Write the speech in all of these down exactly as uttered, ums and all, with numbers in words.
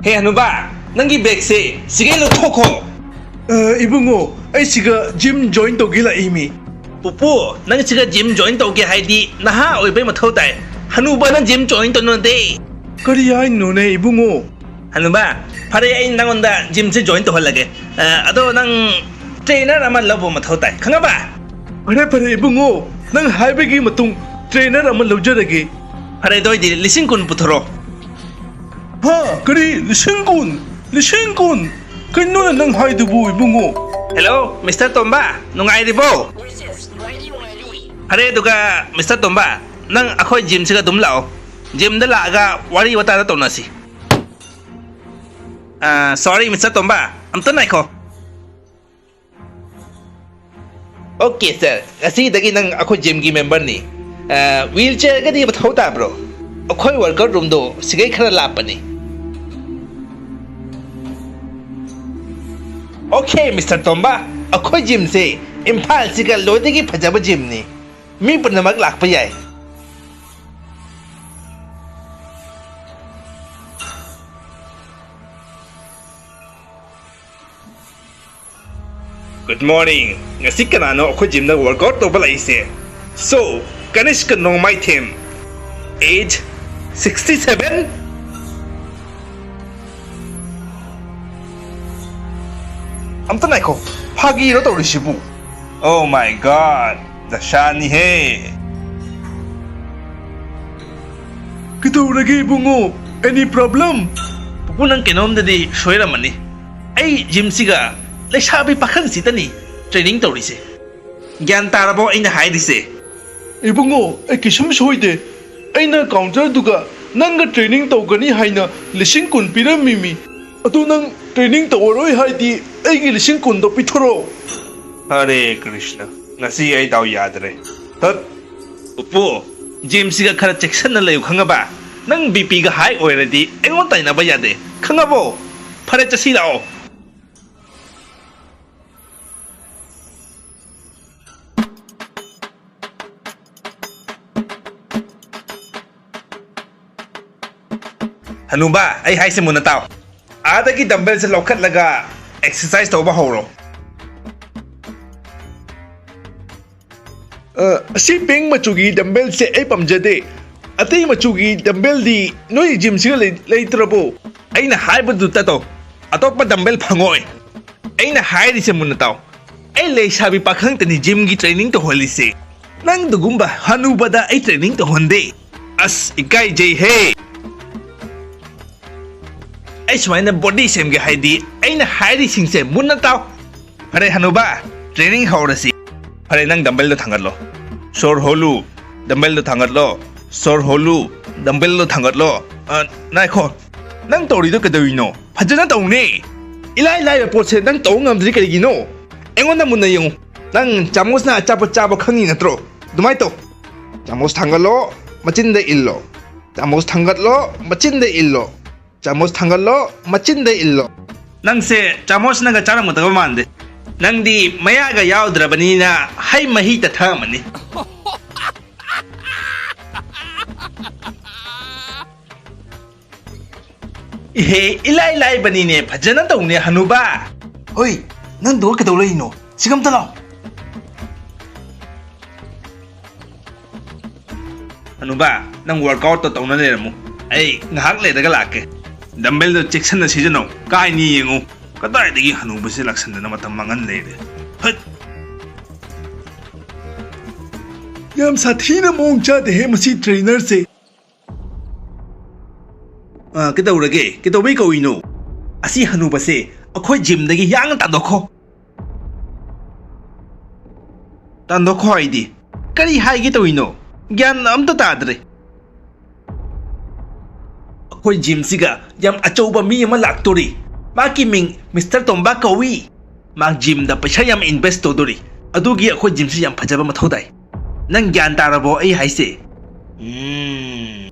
ꯍꯦ ꯍꯅꯨꯕꯥ, ꯅꯪꯒꯤ ꯕꯦꯒꯁꯦ ꯁꯤꯒꯩ ꯂꯧꯊꯣꯛꯈꯣ꯫ ꯑ, ꯏꯕꯨꯡꯉꯣ, ꯑꯩ ꯁꯤꯒ ꯖꯤꯝ ꯖꯣꯏꯟ ꯇꯧꯒꯦ ꯂꯥꯛꯏꯃꯤ꯫ ꯄꯨꯄꯨ, ꯅꯪ ꯁꯤꯒ ꯖꯤꯝ ꯖꯣꯏꯟ ꯇꯧꯒꯦ ꯍꯥꯏꯗꯤ ꯅꯍꯥ ꯑꯣꯏꯕꯩ ꯃꯊꯧ ꯇꯥꯏ꯫ ꯍꯅꯨꯕꯅ ꯖꯤꯝ ꯖꯣꯏꯟ ꯇꯧꯅꯗꯦ꯫ ꯀꯔꯤ ꯍꯥꯏꯅꯣꯅꯦ ꯏꯕꯨꯡꯉꯣ? ꯍꯅꯨꯕꯥ, ꯐꯔꯦ, ꯑꯩ ꯅꯪꯉꯣꯟꯗ ꯖꯤꯝꯁꯦ ꯖꯣꯏꯟ ꯇꯧꯍꯜꯂꯒꯦ꯫ ꯑ, ꯑꯗꯣ ꯅꯪ ꯇ꯭ꯔꯦꯅꯔ ꯑꯃ ꯂꯧꯕ ꯃꯊꯧ ꯇꯥꯏ, ꯈꯪꯉꯕ? ꯐꯔꯦ, ꯐꯔꯦ, ꯏꯕꯨꯡꯉꯣ, ꯅꯪ ꯍꯥꯏꯕꯒꯤ ꯃꯇꯨꯡ ꯇ꯭ꯔꯦꯅꯔ ꯑꯃ ꯂꯧꯖꯔꯒꯦ꯫ ꯐꯔꯦ, ꯑꯗꯨ ꯑꯣꯏꯗꯤ ꯂꯤꯁꯤꯡ ꯀꯨꯟ ꯄꯨꯊꯣꯔꯛꯑꯣ꯫ ꯍꯥ? ꯀꯔꯤ? ꯂꯤꯁꯤꯡ ꯀꯨꯟ? ꯂꯤꯁꯤꯡ ꯀꯨꯟ? ꯀꯩꯅꯣꯅꯦ ꯅꯪ ꯍꯥꯏꯗꯨꯕꯨ, ꯏꯕꯨꯡꯉꯣ? ꯍꯦꯜꯂꯣ, ꯃꯤꯁꯇꯔ ꯇꯣꯝꯕ, ꯅꯨꯡꯉꯥꯏꯔꯤꯕꯣ? ꯐꯔꯦ, ꯑꯗꯨꯒ ꯃꯤꯁꯇꯔ ꯇꯣꯝꯕ, ꯅꯪ ꯑꯩꯈꯣꯏ ꯖꯤꯝꯁꯤꯒ ꯑꯗꯨꯝ ꯂꯥꯛꯑꯣ꯫ ꯖꯤꯝꯗ ꯂꯥꯛꯑꯒ ꯋꯥꯔꯤ ꯋꯥꯇꯥꯏꯗ ꯇꯧꯅꯁꯤ꯫ ꯑ, ꯁꯣꯔꯤ, ꯃꯤꯁꯇꯔ ꯇꯣꯝꯕ, ꯑꯝꯇ ꯉꯥꯏꯈꯣ꯫ ꯑꯣꯀꯦ, ꯁꯥꯔ, ꯉꯁꯤꯗꯒꯤ ꯅꯪ ꯑꯩꯈꯣꯏ ꯖꯤꯝꯒꯤ ꯃꯦꯝꯕꯔꯅꯤ꯫ ꯑ, ꯋꯤꯜ ꯆꯦꯌꯔꯒꯗꯤ ꯃꯊꯧ ꯇꯥꯕ꯭ꯔꯣ? ꯑꯩꯈꯣꯏ ꯋꯥꯔꯀꯔ ꯔꯨꯝꯗꯣ ꯁꯤꯒꯩ ꯈꯔ ꯂꯥꯞꯄꯅꯤ꯫ ꯑꯣꯀꯦ, ꯃꯤꯁꯇꯔ ꯇꯣꯝꯕ, ꯑꯩꯈꯣꯏ ꯖꯤꯝꯁꯦ ꯏꯝꯐꯥꯜꯁꯤꯒ ꯂꯣꯏꯗꯒꯤ ꯐꯖꯕ ꯖꯤꯝꯅꯤ꯫ ꯃꯤ ꯄꯨꯝꯅꯃꯛ ꯂꯥꯛꯄ ꯌꯥꯏ꯫ Good morning. ꯉꯁꯤ ꯀꯅꯥꯅꯣ ꯑꯩꯈꯣꯏ ꯖꯤꯝꯗ ꯋꯥꯔꯛ ꯑꯥꯎꯠ ꯇꯧꯕ ꯂꯥꯛꯏꯁꯦ? So, ꯀꯅꯤꯁꯀ ꯅꯣꯡꯃꯥꯏꯊꯦꯝ, age sixty seven? ꯑꯝꯇ ꯉꯥꯏꯈꯣ, ꯐꯥꯒꯤꯔꯣ ꯇꯧꯔꯤꯁꯤꯕꯨ? Oh my God, ꯗꯁꯥꯅꯤꯍꯦ꯫ ꯀꯩꯗꯧꯔꯒꯦ ꯏꯕꯨꯡꯉꯣ? Any problem? ꯄꯨꯄꯨ, ꯅꯪ ꯀꯩꯅꯣꯝꯗꯗꯤ ꯁꯣꯏꯔꯝꯃꯅꯤ꯫ ꯑꯩ ꯖꯤꯝꯁꯤꯒ ꯂꯩꯁꯥꯕꯤ ꯄꯥꯈꯪꯁꯤꯗꯅꯤ ꯇ꯭ꯔꯦꯅꯤꯡ ꯇꯧꯔꯤꯁꯦ꯫ ꯒ꯭ꯌꯥꯟ ꯇꯥꯔꯕꯣ ꯑꯩꯅ ꯍꯥꯏꯔꯤꯁꯦ? ꯏꯕꯨꯡꯉꯣ, ꯑꯩ ꯀꯩꯁꯨꯝ ꯁꯣꯏꯗꯦ꯫ ꯑꯩꯅ ꯀꯥꯎꯟꯇꯔꯗꯨꯒ ꯅꯪꯒ ꯇ꯭ꯔꯦꯅꯤꯡ ꯇꯧꯒꯅꯤ ꯍꯥꯏꯅ ꯂꯤꯁꯤꯡ ꯀꯨꯟ ꯄꯤꯔꯝꯃꯤꯃꯤ꯫ ꯑꯗꯨ ꯅꯪ ꯇ꯭ꯔꯦꯅꯤꯡ ꯇꯧꯔꯔꯣꯏ ꯍꯥꯏꯗꯤ ꯑꯩꯒꯤ ꯂꯤꯁꯤꯡ ꯀꯨꯟꯗꯣ ꯄꯤꯊꯣꯔꯛꯑꯣ꯫ ꯍꯔꯦ ꯀ꯭ꯔꯤꯁꯅ, ꯉꯁꯤ ꯑꯩ ꯗꯥꯎ ꯌꯥꯗ꯭ꯔꯦ꯫ ꯇꯠ꯫ ꯄꯨꯄꯨ, ꯖꯤꯝꯁꯤꯒ ꯈꯔ ꯆꯦꯛꯁꯤꯟꯅ ꯂꯩꯌꯨ, ꯈꯪꯉꯕ? ꯅꯪ ꯕꯤ ꯄꯤꯒ ꯍꯥꯏ ꯑꯣꯏꯔꯗꯤ ꯑꯩꯉꯣꯟꯗ ꯇꯥꯏꯅꯕ ꯌꯥꯗꯦ, ꯈꯪꯉꯕꯣ? ꯐꯔꯦ, ꯆꯠꯁꯤ ꯂꯥꯛꯑꯣ꯫ ꯍꯅꯨꯕ, ꯑꯩ ꯍꯥꯏꯁꯦ ꯃꯨꯟꯅ ꯇꯥꯎ꯫ ꯑꯥꯗꯒꯤ ꯗꯝꯕꯦꯜꯁꯦ ꯂꯧꯈꯠꯂꯒ ꯑꯦꯛꯁꯔꯁꯥꯏꯁ ꯇꯧꯕ ꯍꯧꯔꯣ꯫ ꯑ, ꯑꯁꯤ ꯄꯤꯡꯛ ꯃꯆꯨꯒꯤ ꯗꯝꯕꯦꯜꯁꯦ ꯑꯩ ꯄꯥꯝꯖꯗꯦ꯫ ꯑꯇꯩ ꯃꯆꯨꯒꯤ ꯗꯝꯕꯦꯜꯗꯤ ꯅꯣꯏ ꯖꯤꯝꯁꯤꯒ ꯂꯩ-, ꯂꯩꯇ꯭ꯔꯕꯣ? ꯑꯩꯅ ꯍꯥꯏꯕꯗꯨꯇ ꯇꯧ꯫ ꯑꯇꯣꯞꯄ ꯗꯝꯕꯦꯜ ꯐꯪꯉꯣꯏ꯫ ꯑꯩꯅ ꯍꯥꯏꯔꯤꯁꯦ ꯃꯨꯟꯅ ꯇꯥꯎ꯫ ꯑꯩ ꯂꯩꯁꯥꯕꯤ ꯄꯥꯈꯪꯇꯅꯤ ꯖꯤꯝꯒꯤ ꯇ꯭ꯔꯦꯅꯤꯡ ꯇꯧꯍꯜꯂꯤꯁꯦ꯫ ꯅꯪꯗꯨꯒꯨꯝꯕ ꯍꯅꯨꯕꯗ ꯑꯩ ꯇ꯭ꯔꯦꯅꯤꯡ ꯇꯧꯍꯟꯗꯦ꯫ ꯑꯁ, ꯏꯀꯥꯏꯖꯩꯍꯦ꯫ ꯑꯩ ꯁꯨꯃꯥꯏꯅ ꯕꯣꯗꯤ ꯁꯦꯝꯒꯦ ꯍꯥꯏꯗꯤ ꯑꯩꯅ ꯍꯥꯏꯔꯤꯁꯤꯡꯁꯦ ꯃꯨꯟꯅ ꯇꯥꯎ꯫ ꯐꯔꯦ ꯍꯅꯨꯕ, ꯇ꯭ꯔꯦꯅꯤꯡ ꯍꯧꯔꯁꯤ꯫ ꯐꯔꯦ, ꯅꯪ ꯗꯝꯕꯦꯜꯗꯣ ꯊꯥꯡꯒꯠꯂꯣ꯫ ꯁꯣꯔ ꯍꯣꯜꯂꯨ꯫ ꯗꯝꯕꯦꯜꯗꯣ ꯊꯥꯡꯒꯠꯂꯣ꯫ ꯁꯣꯔ ꯍꯣꯜꯂꯨ꯫ ꯗꯝꯕꯦꯜꯗꯣ ꯊꯥꯡꯒꯠꯂꯣ꯫ ꯑ, ꯉꯥꯏꯈꯣ꯫ ꯅꯪ ꯇꯧꯔꯤꯗꯣ ꯀꯩꯗꯧꯔꯤꯅꯣ? ꯐꯖꯅ ꯇꯧꯅꯦ꯫ ꯏꯂꯥꯏ ꯂꯥꯏꯕ ꯄꯣꯠꯁꯦ ꯅꯪ ꯇꯧ ꯉꯝꯗ꯭ꯔꯤ ꯀꯔꯤꯒꯤꯅꯣ? ꯑꯩꯉꯣꯟꯗ ꯃꯨꯟꯅ ꯌꯦꯡꯉꯨ꯫ ꯅꯪ ꯆꯥꯃꯁꯅ ꯑꯆꯥꯄꯣꯠ ꯆꯥꯕ ꯈꯪꯉꯤ ꯅꯠꯇ꯭ꯔꯣ? ꯑꯗꯨꯃꯥꯏꯅ ꯇꯧ꯫ ꯆꯥꯃꯁ ꯊꯥꯡꯒꯠꯂꯣ, ꯃꯆꯤꯟꯗ ꯏꯜꯂꯣ꯫ ꯆꯥꯃꯁ ꯊꯥꯡꯒꯠꯂꯣ, ꯃꯆꯤꯟꯗ ꯏꯜꯂꯣ꯫ ꯆꯥꯃꯁ ꯊꯥꯡꯒꯠꯂꯣ, ꯃꯆꯤꯟꯗ ꯏꯜꯂꯣ꯫ ꯅꯪꯁꯦ ꯆꯥꯃꯁꯅꯒ ꯆꯥꯔꯝꯒꯗꯕ ꯃꯥꯟꯗꯦ꯫ ꯅꯪꯗꯤ ꯃꯌꯥꯒ ꯌꯥꯎꯗ꯭ꯔꯕꯅꯤꯅ ꯍꯩ ꯃꯍꯤꯇ ꯊꯛꯑꯝꯃꯅꯤ꯫ ꯏꯍꯦ, ꯏꯂꯥꯏ ꯂꯥꯏꯕꯅꯤꯅꯦ, ꯐꯖꯅ ꯇꯧꯅꯦ ꯍꯅꯨꯕꯥ꯫ ꯍꯣꯏ, ꯅꯪꯗꯣ ꯀꯩꯗꯧ ꯂꯩꯔꯤꯅꯣ? ꯁꯤꯒ ꯑꯝꯇ ꯂꯥꯎ꯫ ꯍꯅꯨꯕꯥ, ꯅꯪ ꯋꯥꯔꯛꯑꯥꯎꯠꯇꯣ ꯇꯧꯅ ꯂꯩꯔꯝꯃꯨ꯫ ꯑꯩ ꯉꯥꯏꯍꯥꯛ ꯂꯩꯔꯒ ꯂꯥꯛꯀꯦ꯫ ꯗꯝꯕꯦꯜꯗꯣ ꯆꯦꯛꯁꯟꯅ ꯁꯤꯖꯤꯟꯅꯧ꯫ ꯀꯥꯏꯅꯤ ꯌꯦꯡꯉꯨ꯫ ꯀꯗꯥꯏꯗꯒꯤ ꯍꯅꯨꯕꯁꯦ ꯂꯥꯛꯁꯟꯗꯅ ꯃꯇꯝ ꯃꯥꯡꯍꯟ ꯂꯩꯔꯦ꯫ ꯍꯠ! ꯌꯥꯝ ꯁꯥꯊꯤꯅ ꯃꯑꯣꯡ ꯆꯥꯗꯦꯍꯦ ꯃꯁꯤ ꯇ꯭ꯔꯦꯅꯔꯁꯦ꯫ ꯑ, ꯀꯩꯗꯧꯔꯒꯦ? ꯀꯩꯗꯧꯕꯩ ꯀꯧꯏꯅꯣ? ꯑꯁꯤ ꯍꯅꯨꯕꯁꯦ ꯑꯩꯈꯣꯏ ꯖꯤꯝꯗꯒꯤ ꯌꯥꯡꯅ ꯇꯥꯟꯊꯣꯛꯈꯣ꯫ ꯇꯥꯟꯊꯣꯛꯈꯣ ꯍꯥꯏꯗꯤ? ꯀꯔꯤ ꯍꯥꯏꯒꯦ ꯇꯧꯔꯤꯅꯣ? ꯒ꯭ꯌꯥꯟ ꯑꯝꯇ ꯇꯥꯗ꯭ꯔꯦ꯫ ꯑꯩꯈꯣꯏ ꯖꯤꯝꯁꯤꯒ ꯌꯥꯝ ꯑꯆꯧꯕ ꯃꯤ ꯑꯃ ꯂꯥꯛꯇꯣꯔꯤ꯫ ꯃꯥꯒꯤ ꯃꯤꯡ ꯃꯤꯁꯇꯔ ꯇꯣꯝꯕ ꯀꯧꯏ꯫ ꯃꯥ ꯖꯤꯝꯗ ꯄꯩꯁꯥ ꯌꯥꯝ ꯏꯟꯚꯦꯁ ꯇꯧꯗꯣꯔꯤ꯫ ꯑꯗꯨꯒꯤ ꯑꯩꯈꯣꯏ ꯖꯤꯝꯁꯤ ꯌꯥꯝ ꯐꯖꯕ ꯃꯊꯧ ꯇꯥꯏ꯫ ꯅꯪ ꯒ꯭ꯌꯥꯟ ꯇꯥꯔꯕꯣ ꯑꯩ ꯍꯥꯏꯁꯦ? ꯎꯝ꯫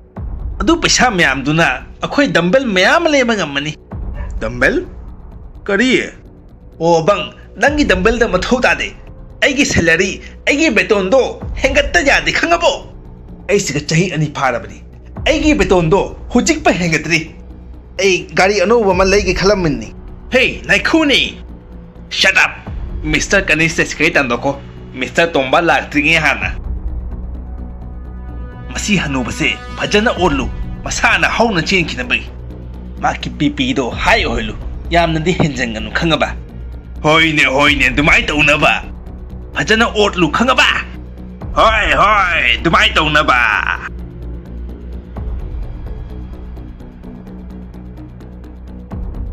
ꯑꯗꯨ ꯄꯩꯁꯥ ꯃꯌꯥꯝꯗꯨꯅ ꯑꯩꯈꯣꯏ ꯗꯝꯕꯦꯜ ꯃꯌꯥꯝ ꯑꯃ ꯂꯩꯕ ꯉꯝꯃꯅꯤ꯫ ꯗꯝꯕꯦꯜ? ꯀꯔꯤ? ꯑꯣ, ꯕꯪ, ꯅꯪꯒꯤ ꯗꯝꯕꯦꯜꯗ ꯃꯊꯧ ꯇꯥꯗꯦ꯫ ꯑꯩꯒꯤ ꯁꯦꯂꯔꯤ, ꯑꯩꯒꯤ ꯕꯦꯇꯣꯟꯗꯣ ꯍꯦꯟꯒꯠꯇ ꯌꯥꯗꯦ, ꯈꯪꯉꯕꯣ? ꯑꯩꯁꯤꯒ ꯆꯍꯤ ꯑꯅꯤ ꯐꯥꯔꯕꯅꯤ꯫ ꯑꯩꯒꯤ ꯕꯦꯇꯣꯟꯗꯣ ꯍꯧꯖꯤꯛꯐꯥꯎ ꯍꯦꯟꯒꯠꯇ꯭ꯔꯤ꯫ ꯑꯩ ꯒꯥꯔꯤ ꯑꯅꯧꯕ ꯑꯃ ꯂꯩꯒꯦ ꯈꯜꯂꯝꯃꯤꯅꯤ꯫ ꯍꯦ, ꯂꯥꯏꯈꯨꯅꯤ! Shut up! ꯃꯤꯁꯇꯔ ꯀꯅꯤꯁꯇ ꯁꯤꯒꯔꯦꯠ ꯇꯥꯟꯊꯣꯛꯈꯣ꯫ ꯃꯤꯁꯇꯔ ꯇꯣꯝꯕ ꯂꯥꯛꯇ꯭ꯔꯤꯉꯩ ꯍꯥꯟꯅ꯫ ꯃꯁꯤ ꯍꯅꯨꯕꯁꯦ ꯐꯖꯅ ꯑꯣꯠꯂꯨ, ꯃꯁꯥꯅ ꯍꯧꯅ ꯆꯦꯟꯈꯤꯅꯕꯒꯤ꯫ ꯃꯥꯒꯤ ꯕꯤ ꯄꯤꯗꯣ ꯍꯥꯏ ꯑꯣꯏꯍꯜꯂꯨ, ꯌꯥꯝꯅꯗꯤ ꯍꯦꯟꯖꯟꯒꯅꯨ, ꯈꯪꯉꯕ? ꯍꯣꯏꯅꯦ, ꯍꯣꯏꯅꯦ, ꯑꯗꯨꯃꯥꯏꯅ ꯇꯧꯅꯕ꯫ ꯐꯖꯅ ꯑꯣꯠꯂꯨ, ꯈꯪꯉꯕ? ꯍꯣꯏ, ꯍꯣꯏ, ꯑꯗꯨꯃꯥꯏꯅ ꯇꯧꯅꯕ꯫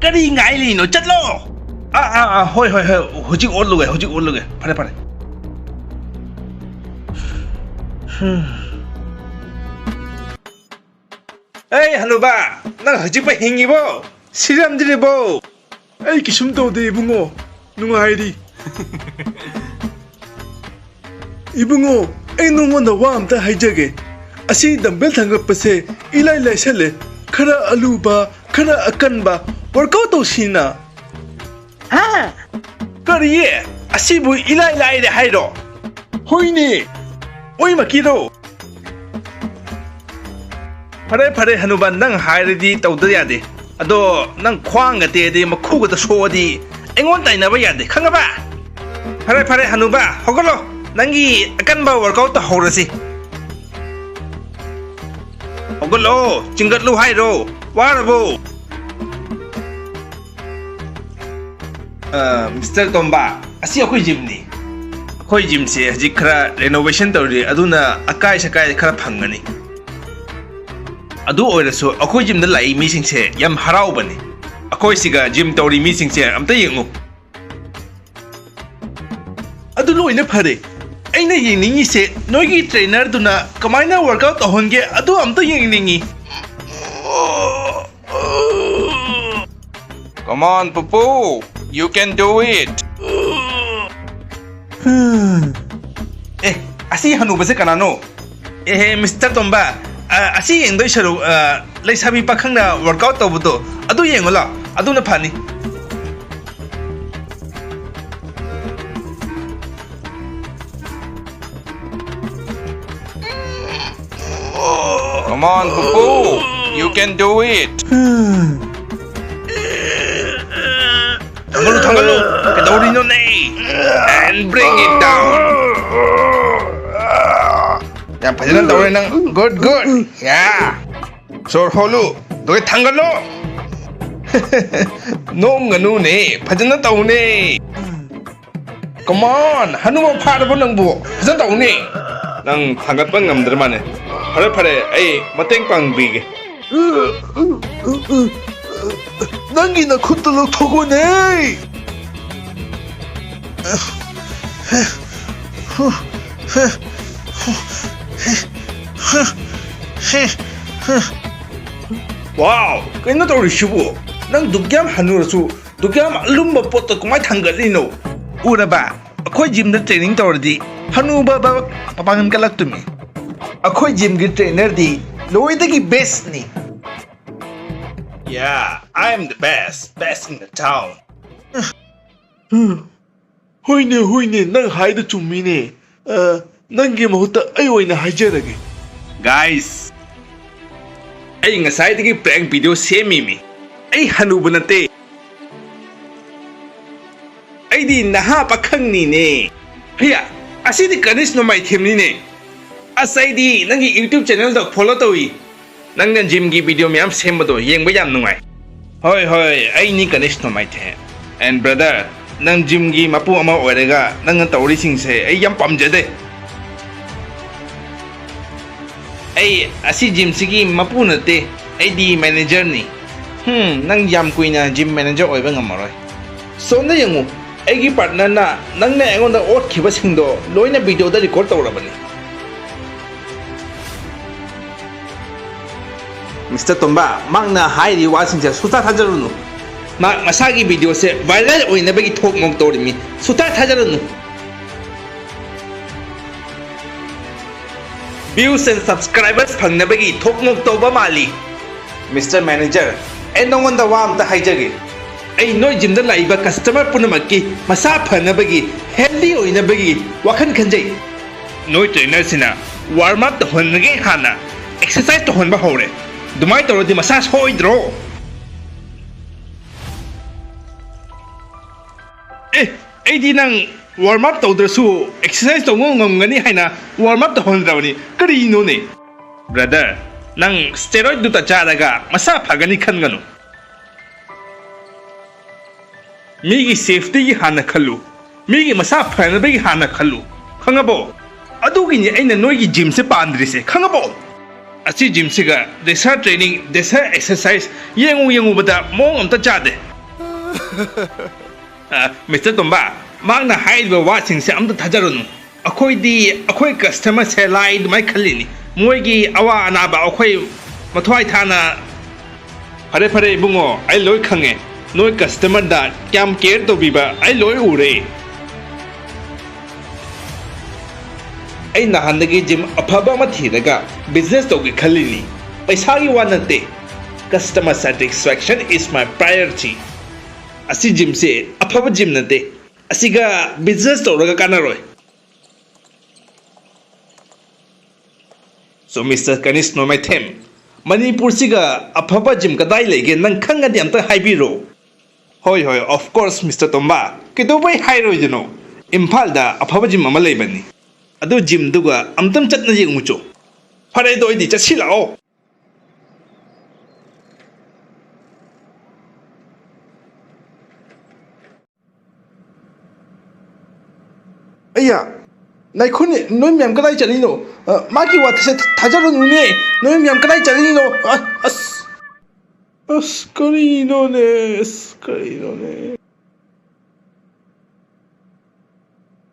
ꯀꯔꯤ ꯉꯥꯏꯔꯤꯅꯣ? ꯆꯠꯂꯣ! ꯑꯥ, ꯑꯥ, ꯑꯥ, ꯍꯣꯏ, ꯍꯣꯏ, ꯍꯣꯏ, ꯍꯧꯖꯤꯛ ꯑꯣꯠꯂꯨꯒꯦ, ꯍꯧꯖꯤꯛ ꯑꯣꯠꯂꯨꯒꯦ꯫ ꯐꯔꯦ, ꯐꯔꯦ꯫ ꯍꯝ꯫ ꯑꯩ ꯍꯅꯨꯕ, ꯅꯪ ꯍꯧꯖꯤꯛꯐꯥꯎ ꯍꯤꯡꯉꯤꯕꯣ? ꯁꯤꯔꯝꯗ꯭ꯔꯤꯕꯣ? ꯑꯩ ꯀꯩꯁꯨꯝ ꯇꯧꯗꯦ ꯏꯕꯨꯡꯉꯣ, ꯅꯨꯡꯉꯥꯏꯔꯤ꯫ ꯏꯕꯨꯡꯉꯣ, ꯑꯩ ꯅꯉꯣꯟꯗ ꯋꯥ ꯑꯝꯇ ꯍꯥꯏꯖꯒꯦ꯫ ꯑꯁꯤ ꯗꯝꯕꯦꯜ ꯊꯥꯡꯒꯠꯄꯁꯦ ꯏꯂꯥꯏ ꯂꯥꯏꯁꯜꯂꯦ꯫ ꯈꯔ ꯑꯂꯨꯕ, ꯈꯔ ꯑꯀꯟꯕ, ꯋꯥꯔꯛ ꯑꯥꯎꯠ ꯇꯧꯁꯤꯅ꯫ ꯍꯥ? ꯀꯔꯤ? ꯑꯁꯤꯕꯨ ꯏꯂꯥꯏ ꯂꯥꯏꯔꯦ ꯍꯥꯏꯔꯣ? ꯍꯣꯏꯅꯦ꯫ ꯑꯣꯏꯃꯛꯀꯤꯔꯣ? ꯐꯔꯦ, ꯐꯔꯦ, ꯍꯅꯨꯕ, ꯅꯪ ꯍꯥꯏꯔꯗꯤ ꯇꯧꯗ ꯌꯥꯗꯦ꯫ ꯑꯗꯣ ꯅꯪ ꯈ꯭ꯋꯥꯡꯒ ꯇꯦꯛꯑꯗꯤ, ꯃꯈꯨꯒꯗ ꯁꯣꯛꯑꯗꯤ ꯑꯩꯉꯣꯟꯗ ꯇꯥꯏꯅꯕ ꯌꯥꯗꯦ, ꯈꯪꯉꯕ? ꯐꯔꯦ, ꯐꯔꯦ, ꯍꯅꯨꯕ, ꯍꯧꯒꯠꯂꯣ꯫ ꯅꯪꯒꯤ ꯑꯀꯟꯕ ꯋꯥꯔꯛ ꯑꯥꯎꯠ ꯇꯧꯍꯧꯔꯁꯤ꯫ ꯍꯧꯒꯠꯂꯣ, ꯆꯤꯡꯒꯠꯂꯨ ꯍꯥꯏꯔꯣ? ꯋꯥꯔꯕꯣ? ꯑ, ꯃꯤꯁꯇꯔ ꯇꯣꯝꯕ, ꯑꯁꯤ ꯑꯩꯈꯣꯏ ꯖꯤꯝꯅꯤ꯫ ꯑꯩꯈꯣꯏ ꯖꯤꯝꯁꯦ ꯍꯧꯖꯤꯛ ꯈꯔ ꯔꯦꯅꯣꯚꯦꯁꯟ ꯇꯧꯔꯤ, ꯑꯗꯨꯅ ꯑꯀꯥꯏ ꯁꯀꯥꯏ ꯈꯔ ꯐꯪꯒꯅꯤ꯫ ꯑꯗꯨ ꯑꯣꯏꯔꯁꯨ ꯑꯩꯈꯣꯏ ꯖꯤꯝꯗ ꯂꯥꯛꯏ ꯃꯤꯁꯤꯡꯁꯦ ꯌꯥꯝ ꯍꯔꯥꯎꯕꯅꯤ꯫ ꯑꯩꯈꯣꯏ ꯁꯤꯒ ꯖꯤꯝ ꯇꯧꯔꯤ ꯃꯤꯁꯤꯡꯁꯦ ꯑꯝꯇ ꯌꯦꯡꯉꯨ꯫ ꯑꯗꯨ ꯂꯣꯏꯅ ꯐꯔꯦ꯫ ꯑꯩꯅ ꯌꯦꯡꯅꯤꯡꯉꯤꯁꯦ ꯅꯣꯏꯒꯤ ꯇ꯭ꯔꯦꯅꯔꯗꯨꯅ ꯀꯃꯥꯏꯅ ꯋꯥꯔꯛ ꯑꯥꯎꯠ ꯇꯧꯍꯟꯒꯦ, ꯑꯗꯨ ꯑꯝꯇ ꯌꯦꯡꯅꯤꯡꯉꯤ꯫ Come on, Pupu, you can do it. ꯑꯦ, ꯑꯁꯤ ꯍꯅꯨꯕꯁꯦ ꯀꯅꯥꯅꯣ? ꯑꯦꯍꯦ, ꯃꯤꯁꯇꯔ ꯇꯣꯝꯕ, ꯑ, ꯑꯁꯤ ꯌꯦꯡꯗꯣꯏ ꯁꯔꯨꯛ, ꯑ, ꯂꯩꯁꯥꯕꯤ ꯄꯥꯈꯪꯅ ꯋꯥꯔꯛ ꯑꯥꯎꯠ ꯇꯧꯕꯗꯣ ꯑꯗꯨ ꯌꯦꯡꯉꯨ ꯂꯥꯎ, ꯑꯗꯨꯅ ꯐꯅꯤ꯫ Come on, Pupu, you Can do it. ꯊꯥꯡꯒꯠꯂꯨ, ꯊꯥꯡꯒꯠꯂꯨ. ꯀꯩꯗꯧꯔꯤꯅꯣꯅꯦ? And bring it down. ꯌꯥꯝ ꯐꯖꯅ ꯇꯧꯔꯦ ꯅꯪ. Good, good. Yeah. ꯁꯣꯔ ꯍꯣꯜꯂꯨ. ꯑꯗꯨꯒ ꯊꯥꯡꯒꯠꯂꯨ. ꯅꯣꯡꯒꯅꯨꯅꯦ. ꯐꯖꯅ ꯇꯧꯅꯦ. Come on, ꯍꯅꯨꯕ ꯐꯥꯔꯕꯣ ꯅꯪꯕꯨ? ꯐꯖꯅ ꯇꯧꯅꯦ꯫ ꯅꯪ ꯊꯥꯡꯒꯠꯄ ꯉꯝꯗ꯭ꯔ ꯃꯥꯅꯦ꯫ ꯐꯔꯦ, ꯐꯔꯦ, ꯑꯩ ꯃꯇꯦꯡ ꯄꯥꯡꯕꯤꯒꯦ꯫ ꯅꯪꯒꯤ ꯅꯈꯨꯠꯇꯨ ꯂꯧꯊꯣꯛꯎꯅꯦ꯫ Wow, ꯀꯩꯅꯣ ꯇꯧꯔꯤꯁꯤꯕꯨ? ꯅꯪ ꯗꯨꯛ ꯌꯥꯝ ꯍꯅꯨꯔꯁꯨ ꯗꯨꯛ ꯌꯥꯝ ꯑꯂꯨꯝꯕ ꯄꯣꯠꯇ ꯀꯃꯥꯏꯅ ꯊꯥꯡꯒꯠꯂꯤꯅꯣ? ꯎꯔꯕ? ꯑꯩꯈꯣꯏ ꯖꯤꯝꯗ ꯇ꯭ꯔꯦꯅꯤꯡ ꯇꯧꯔꯗꯤ ꯍꯅꯨꯕ ꯕ-, ꯃꯄꯥꯡꯒꯜ ꯀꯜꯂꯛꯇꯣꯏꯃꯤ꯫ ꯑꯩꯈꯣꯏ ꯖꯤꯝꯒꯤ ꯇ꯭ꯔꯦꯅꯔꯗꯤ ꯂꯣꯏꯗꯒꯤ ꯕꯦꯁꯅꯤ꯫ Yeah, I am the best, best in the town. ꯍꯣꯏꯅꯦ, ꯍꯣꯏꯅꯦ, ꯅꯪ ꯍꯥꯏꯗꯣ ꯆꯨꯝꯃꯤꯅꯦ꯫ ꯑ, ꯅꯪꯒꯤ ꯃꯍꯨꯠꯇ ꯑꯩ ꯑꯣꯏꯅ ꯍꯥꯏꯖꯔꯒꯦ꯫ Guys, ꯑꯩ ꯉꯁꯥꯏꯗꯒꯤ prank video ꯁꯦꯝꯃꯤꯃꯤ꯫ ꯑꯩ ꯍꯅꯨꯕ ꯅꯠꯇꯦ꯫ ꯑꯩꯗꯤ ꯅꯍꯥ ꯄꯥꯈꯪꯅꯤꯅꯦ꯫ ꯍꯩꯌꯥ, ꯑꯁꯤꯗꯤ ꯀꯅꯤꯁ ꯅꯣꯡꯃꯥꯏꯊꯦꯝꯅꯤꯅꯦ꯫ ꯑꯁ, ꯑꯩꯗꯤ ꯅꯪꯒꯤ YouTube channelꯗ follow ꯇꯧꯏ꯫ ꯅꯪꯅ gymꯒꯤ video ꯃꯌꯥꯝ ꯁꯦꯝꯕꯗꯣ ꯌꯦꯡꯕ ꯌꯥꯝ ꯅꯨꯡꯉꯥꯏ꯫ ꯍꯣꯏ, ꯍꯣꯏ, ꯑꯩꯅꯤ ꯀꯅꯤꯁ ꯅꯣꯡꯃꯥꯏꯊꯦꯝ꯫ And brother, ꯅꯪ gymꯒꯤ ꯃꯄꯨ ꯑꯃ ꯑꯣꯏꯔꯒ ꯅꯪꯅ ꯇꯧꯔꯤꯁꯤꯡꯁꯦ ꯑꯩ ꯌꯥꯝ ꯄꯥꯝꯖꯗꯦ꯫ ꯑꯩ ꯑꯁꯤ gymꯁꯤꯒꯤ ꯃꯄꯨ ꯅꯠꯇꯦ, ꯑꯩꯗꯤ managerꯅꯤ꯫ ꯍꯝ, ꯅꯪ ꯌꯥꯝ ꯀꯨꯏꯅ gym manager ꯑꯣꯏꯕ ꯉꯝꯃꯔꯣꯏ꯫ ꯁꯣꯝꯗ ꯌꯦꯡꯉꯨ, ꯑꯩꯒꯤ partnerꯅ ꯅꯪꯅ ꯑꯩꯉꯣꯟꯗ ꯑꯣꯠꯈꯤꯕꯁꯤꯡꯗꯣ ꯂꯣꯏꯅ videoꯗ record ꯇꯧꯔꯕꯅꯤ꯫ Mister ꯇꯣꯝꯕ, ꯃꯍꯥꯛꯅ ꯍꯥꯏꯔꯤꯕ ꯋꯥꯁꯤꯡꯁꯦ ꯁꯨꯡꯊꯥ ꯊꯥꯖꯔꯨꯅꯨ꯫ ꯃꯍꯥꯛ ꯃꯁꯥꯒꯤ videoꯁꯦ viral ꯑꯣꯏꯅꯕꯒꯤ ꯊꯣꯛ ꯃꯣꯛ ꯇꯧꯔꯤꯃꯤ꯫ ꯁꯨꯡꯊꯥ ꯊꯥꯖꯔꯨꯅꯨ꯫ Views and subscribers ꯐꯪꯅꯕꯒꯤ ꯊꯣꯛ ꯃꯣꯛ ꯇꯧꯕ ꯃꯥꯜꯂꯤ꯫ Mister Manager, ꯑꯩ ꯅꯉꯣꯟꯗ ꯋꯥ ꯑꯝꯇ ꯍꯥꯏꯖꯒꯦ꯫ ꯑꯩ ꯅꯣꯏ gymꯗ ꯂꯥꯛꯏꯕ customer ꯄꯨꯝꯅꯃꯛꯀꯤ ꯃꯁꯥ ꯐꯅꯕꯒꯤ, healthy ꯑꯣꯏꯅꯕꯒꯤ ꯋꯥꯈꯜ ꯈꯟꯖꯩ꯫ ꯅꯣꯏ trainerꯁꯤꯅ warm up ꯇꯧꯍꯟꯗ꯭ꯔꯤꯉꯩ ꯍꯥꯟꯅ exercise ꯇꯧꯍꯟꯕ ꯍꯧꯔꯦ꯫ ꯑꯗꯨꯃꯥꯏꯅ ꯇꯧꯔꯗꯤ ꯃꯁꯥ ꯁꯣꯏꯗ꯭ꯔꯣ? ꯑꯦ, ꯑꯩꯗꯤ ꯅꯪ ꯋꯥꯔꯝ ꯑꯞ ꯇꯧꯗ꯭ꯔꯁꯨ ꯑꯦꯛꯁꯔꯁꯥꯏꯁ ꯇꯧꯕ ꯉꯝꯒꯅꯤ ꯍꯥꯏꯅ ꯋꯥꯔꯝ ꯑꯞ ꯇꯧꯍꯟꯗ꯭ꯔꯕꯅꯤ꯫ ꯀꯔꯤꯅꯣꯅꯦ? ꯕ꯭ꯔꯗꯔ, ꯅꯪ ꯁ꯭ꯇꯦꯔꯣꯏꯗꯇꯨꯇ ꯆꯥꯔꯒ ꯃꯁꯥ ꯐꯒꯅꯤ ꯈꯟꯒꯅꯨ꯫ ꯃꯤꯒꯤ ꯁꯦꯐꯇꯤꯒꯤ ꯍꯥꯟꯅ ꯈꯜꯂꯨ꯫ ꯃꯤꯒꯤ ꯃꯁꯥ ꯐꯅꯕꯒꯤ ꯍꯥꯟꯅ ꯈꯜꯂꯨ꯫ ꯈꯪꯉꯕꯣ? ꯑꯗꯨꯒꯤꯅꯤ ꯑꯩꯅ ꯅꯣꯏꯒꯤ ꯖꯤꯝꯁꯦ ꯄꯥꯟꯗ꯭ꯔꯤꯁꯦ꯫ ꯈꯪꯉꯕꯣ? ꯑꯁꯤ ꯖꯤꯝꯁꯤꯒ ꯗꯦꯁꯥ ꯇ꯭ꯔꯦꯅꯤꯡ, ꯗꯦꯁꯥ ꯑꯦꯛꯁꯔꯁꯥꯏꯁ ꯌꯦꯡꯉꯨ ꯌꯦꯡꯉꯨꯕꯗ ꯃꯑꯣꯡ ꯑꯝꯇ ꯆꯥꯗꯦ꯫ ꯑ, ꯃꯤꯁꯇꯔ ꯇꯣꯝꯕ, ꯃꯍꯥꯛꯅ ꯍꯥꯏꯔꯤꯕ ꯋꯥꯁꯤꯡꯁꯦ ꯑꯝꯇ ꯊꯥꯖꯔꯨꯅꯨ꯫ ꯑꯩꯈꯣꯏꯗꯤ ꯑꯩꯈꯣꯏ ꯀꯁꯇꯃꯔꯁꯦ ꯂꯥꯏ ꯑꯗꯨꯃꯥꯏꯅ ꯈꯜꯂꯤꯅꯤ꯫ ꯃꯣꯏꯒꯤ ꯑꯋꯥ ꯑꯅꯥꯕ ꯑꯩꯈꯣꯏ ꯃꯊ꯭ꯋꯥꯏ ꯊꯥꯅ ꯐꯔꯦ, ꯐꯔꯦ, ꯏꯕꯨꯡꯉꯣ, ꯑꯩ ꯂꯣꯏ ꯈꯪꯉꯦ꯫ ꯅꯣꯏ ꯀꯁꯇꯃꯔꯗ ꯀꯌꯥꯝ ꯀꯦꯌꯔ ꯇꯧꯕꯤꯕ ꯑꯩ ꯂꯣꯏ ꯎꯔꯦ꯫ ꯑꯩ ꯅꯍꯥꯟꯗꯒꯤ ꯖꯤꯝ ꯑꯐꯕ ꯑꯃ ꯊꯤꯔꯒ ꯕꯤꯖꯤꯅꯦꯁ ꯇꯧꯒꯦ ꯈꯜꯂꯤꯅꯤ꯫ ꯄꯩꯁꯥꯒꯤ ꯋꯥ ꯅꯠꯇꯦ, customer satisfaction is my priority꯫ ꯑꯁꯤ ꯖꯤꯝꯁꯦ ꯑꯐꯕ ꯖꯤꯝ ꯅꯠꯇꯦ꯫ ꯑꯁꯤꯒ ꯕꯤꯖꯤꯅꯦꯁ ꯇꯧꯔꯒ ꯀꯥꯟꯅꯔꯣꯏ꯫ So, ꯃꯤꯁꯇꯔ ꯀꯅꯤꯁ ꯅꯣꯃꯩꯊꯦꯝ, ꯃꯅꯤꯄꯨꯔꯁꯤꯒ ꯑꯐꯕ ꯖꯤꯝ ꯀꯗꯥꯏ ꯂꯩꯒꯦ? ꯅꯪ ꯈꯪꯉꯗꯤ ꯑꯝꯇ ꯍꯥꯏꯕꯤꯔꯣ꯫ ꯍꯣꯏ, ꯍꯣꯏ, of course, ꯃꯤꯁꯇꯔ ꯇꯣꯝꯕꯥ, ꯀꯩꯗꯧꯕꯩ ꯍꯥꯏꯔꯣꯏꯗꯣꯏꯅꯣ? ꯏꯝꯐꯥꯜꯗ ꯑꯐꯕ ꯖꯤꯝ ꯑꯃ ꯂꯩꯕꯅꯤ, ꯑꯗꯨ ꯖꯤꯝꯗꯨꯒ ꯑꯝꯇꯪ ꯆꯠꯅ ꯌꯦꯡꯉꯨꯆꯣ꯫ ꯐꯔꯦ, ꯑꯗꯨ ꯑꯣꯏꯗꯤ ꯆꯠꯁꯤ ꯂꯥꯛꯑꯣ꯫ ꯑꯩꯌꯥ, ꯉꯥꯏꯈꯣꯅꯦ, ꯅꯣꯏ ꯃꯌꯥꯝ ꯀꯗꯥꯏ ꯆꯠꯂꯤꯅꯣ? ꯑ, ꯃꯥꯒꯤ ꯋꯥꯊꯤꯁꯦ ꯊꯥꯖꯔꯨꯅꯨꯅꯦ꯫ ꯅꯣꯏ ꯃꯌꯥꯝ ꯀꯗꯥꯏ ꯆꯠꯂꯤꯅꯣ? ꯑ, ꯑꯁ, ꯑꯁ, ꯀꯔꯤꯅꯣꯅꯦ? ꯑꯁ, ꯀꯔꯤꯅꯣꯅꯦ?